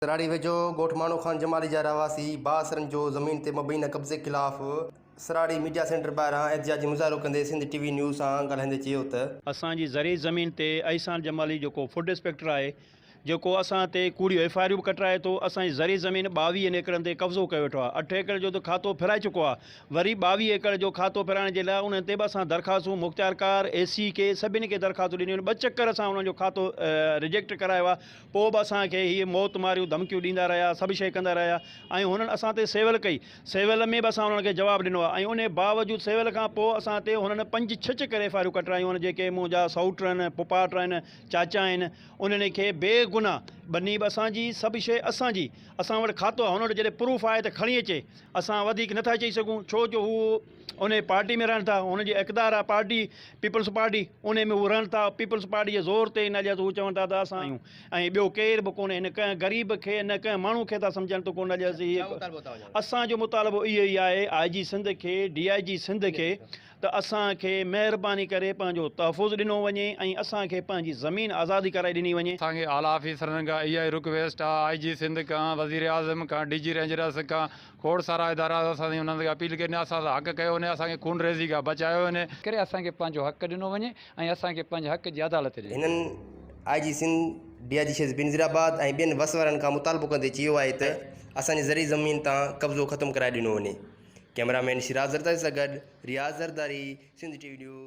سراڙي ويجهو ڳوٺ ماڻو خان جمالي جا رهواسي بااثرن جو زمين تي مبينا قبضي خلاف سراڙي ميڊيا سينٽر ٻاهران احتجاجي مظاهرو ڪندي سنڌ ٽي وي نيوز سان ڳالهائيندي چيو ته. اسان جي زرعي زمين تي احسان جمالي جيڪو فوڊ انسپيڪٽر آهي جيڪو اسان تي ڪوڙيون ايف I آريون به ڪٽرائي ٿو اسان جي زرعي زمين 22 ايڪڙن تي قبضو ڪيو ويٺو آهي اٺ ايڪڙ جو ته کاتو ڦرائي چڪو آهي وري 22 ايڪڙ جو کاتو ڦرائڻ جي لاء انهن تي به اسان درخواستون مختيارڪار اي سي کي سڀني کي درخواستون ڏنيون آهن ٻه چڪر اسان انهن جو کاتو رجيڪٽ ڪرايو آهي پوء به اسان کي هي موت ماريون ڌمڪيون ڏيندا رهيا، سڀ شيء ڪندا رهيا ۽ هنن اسان تي سيول ڪئي. سيول ۾ به اسان انهن کي جواب ڏنو آهي ۽ انهي باوجود سيول کان پوء اسان تي هنن پنج ڇهه چڪر ايف I آريون ڪٽرايون آهن جيڪي منهنجا سئوٽ آهن، پڦاٽ آهن، چاچا آهن انهن کي بي گناهه ٻني به اسان جي سڀ شيء اسان جي اسان وٽ کاتو آهي هن وٽ جڏهن پروف آهي ته کڻي اچي اسان وڌيڪ نٿا چئي سگهون ڇو جو هو انهي پارٽي ۾ رهن ٿا هن جي اقدار آهي پارٽي پيپلز پارٽي انهي ۾ هو رهن ٿا پيپلز پارٽي جي زور تي ان جا هو چون ٿا ته اسان آهيون ۽ ٻيو ڪير به ڪونهي هن ڪنهن غريب کي نه ڪنهن ماڻهو کي ٿا سمجهن ته ڪو نه هي اسان جو مطالبو اهو ئي آهي آء جي سنڌ کي ڊي I جي سنڌ کي ته اسان کي مهرباني ڪري پنهنجو تحفظ ڏنو وڃي ۽ اسان کي پنهنجي زمين آزادي ڪرائي ڏني وڃي. اسان کي اعليٰ آفيسرن کان اها ئي رڪويسٽ آ آء جي سنڌ کان وزير اعظم کان ڊي جي رينجرس کان کوڙ سارا ادارا اسان سان انهن کي اپيل ڪريون اسان سان حق ڪيو وڃي اسان کي خون ريزي کان بچايو وڃي. ڪري اسان کي پنهنجو حق ڏنو وڃي ۽ اسان کي پنهنجي حق جي عدالت ڏني هنن وڃي. I G Sindh, D I G Sher Benazirabad ۽ ٻين وس وارن کان مطالبو ڪندي چيو آهي ته اسان جي زرعي زمين تان قبضو ختم ڪرائي ڏنو وڃي. ڪئميرا مين شيراز زرداري سان گڏ Riaz Zardari, Sindh T V news.